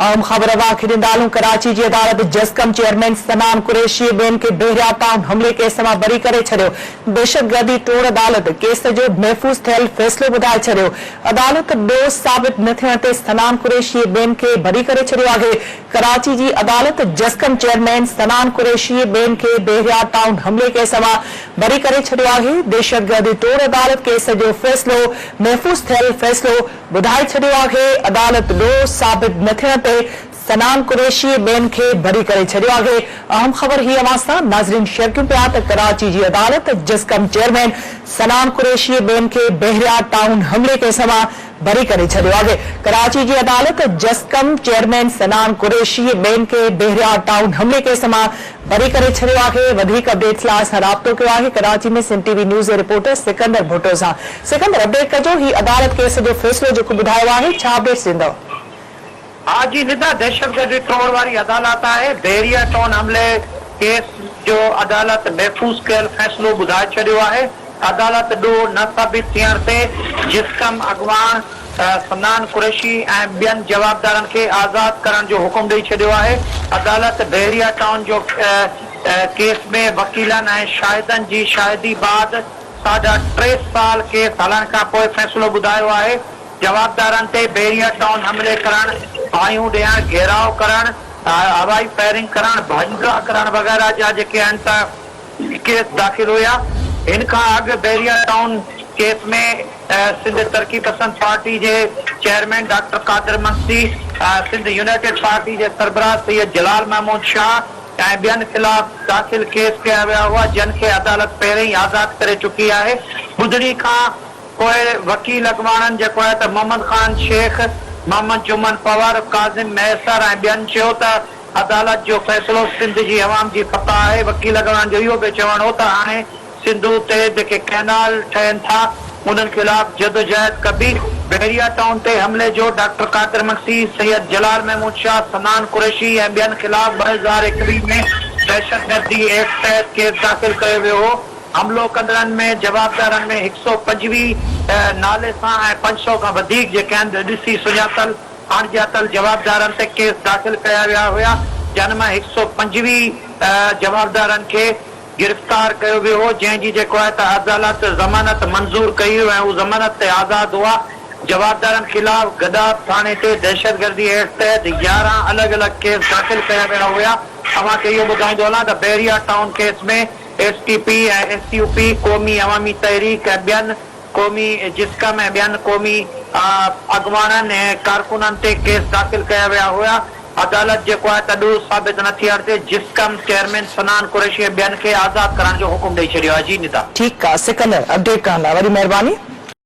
اهم خبر اوهان کي ڏيندا هلون ڪراچي جي عدالت جسقم چيئرمين صنعان قريشي ٻين کي بحريا ٽائون حملي ڪيس مان بري ڪري ڇڏيو، دهشتگردي ٽوڙ عدالت ڪيس جو محفوظ ٿيل فيصلو ٻڌائي ڇڏيو، عدالت ڏوهه ثابت نه ٿيڻ تي صنعان قريشي ٻين کي بري ڪري ڇڏيو آهي، ڪراچي جي عدالت جسقم چيئرمين صنعان قريشي ٻين کي بحريا ٽائون حملي ڪيس مان بري ڪري ڇڏيو آهي، دهشتگردي ٽوڙ عدالت ڪيس جو فيصلو محفوظ ٿيل فيصلو ٻڌائي ڇڏيو آهي، عدالت ڏوهه ثابت نه ٿيڻ تي صنعان قريشي ٻين کي بري ڪري ڇڏيو آهي، اهم خبر هي اوهان سان ناظرين شيئر ڪيون پيا ته ڪراچي جي عدالت جسقم چيئرمين صنعان قريشي ٻين کي بحريا ٽائون حملي ڪيس مان بري ڪري ڇڏيو آهي، ڪراچي جي عدالت جسقم چيئرمين صنعان قريشي ٻين کي بحريا ٽائون حملي ڪيس مان بري ڪري ڇڏيو آهي، وڌيڪ اپڊيٽس لاء اسان رابطو ڪيو آهي ڪراچي ۾ سنڌ ٽي وي نيوز جي رپورٽر سڪندر ڀٽو سان. سڪندر اپڊيٽ ڪجو هي عدالت ڪيس جو فيصلو جيڪو ٻڌايو آهي ڇا اپڊيٽس ڏيندؤ؟ ها جي ندا دهشتگردي ٽوڙ واري عدالت آهي، بحريه ٽائون حملي ڪيس جو عدالت محفوظ ڪيل فيصلو ٻڌائي ڇڏيو آهي، عدالت ڏوهه نه ثابت ٿيڻ تي جسقم اڳواڻ صنعان قريشي ۽ ٻين جوابدارن کي آزاد ڪرڻ جو حڪم ڏئي ڇڏيو آهي. عدالت بحريه ٽائون جو ڪيس ۾ وڪيلن ۽ شاهدن جي شاهدي بعد ساڍا ٽي سال ڪيس هلڻ کانپوء فيصلو ٻڌايو آهي. جوابدارن تي بحريه ٽائون حملي ڪرڻ، باهيون ڏيڻ، گهيراء ڪرڻ، هوائي فائرنگ ڪرڻ، ڀڃڊاهه ڪرڻ وغيره جا جيڪي آهن ته ڪيس داخل هيا. هن کان اڳ بحريه ٽائون ڪيس ۾ سنڌ ترقي پسند پارٽي جي chairman doctor Qadir Magsi, Sindh united party جي سربراهه سيد جلال محمود شاهه ۽ ٻين خلاف داخل ڪيس ڪيا ويا هئا جن کي عدالت پهرين ئي آزاد ڪري چڪي آهي. ٻڌڻي کان پوء وڪيل اڳواڻن جيڪو آهي ته محمد خان شيخ، محمد جمن پنهور، ڪاظم مهيسر ۽ ٻين چيو ته عدالت جو فيصلو سنڌ جي عوام جي فتح آهي، وڪيل اڳواڻن جو اهو به چوڻ هو ته هاڻي سنڌو تي جيڪي ڪئنال ٺهن ٿا انهن خلاف جدوجهد ڪبي، بحريا ٽائون تي حملي جو ڊاڪٽر قادر مگسي، سيد جلال محمود شاهه، صنعان قريشي ۽ ٻين خلاف 2021 ۾ دهشتگردي ايڪٽ تحت ڪيس داخل ڪيو ويو هو، حملو ڪندڙن ۾ جوابدارن ۾ هڪ سئو 25 نالي سان ۽ 500 کان وڌيڪ جيڪي آهن ڏسي سڃاتل اڻڄاتل جوابدارن تي ڪيس داخل ڪيا ويا هيا، جن مان هڪ سئو 25 جوابدارن کي گرفتار ڪيو ويو هو، جنهن جي جيڪو آهي ته عدالت ضمانت منظور ڪئي هئي ۽ هو ضمانت تي آزاد هئا. جوابدارن خلاف گڏاپ ٿاڻي تي دهشتگردي ايڪٽ تحت 11 الڳ الڳ ڪيس داخل ڪيا ويا هيا. اوهان کي اهو ٻڌائيندو هلان ته Bahria town case ۾ S T P ۽ S U P, Qaumi Awami Tehreek ۽ ٻين قومي جسقم ۽ ٻين قومي اڳواڻن ۽ ڪارڪنن تي ڪيس داخل ڪيا ويا هيا. عدالت جيڪو آهي ته ڏوهه ثابت نه ٿيڻ تي جسقم چيئرمين صنعان قريشي ۽ ٻين کي آزاد ڪرڻ جو حڪم ڏئي ڇڏيو آهي. جي ندا. ٺيڪ آ سڪندر اپڊيٽ ڪرڻ لاء وڏي مهرباني.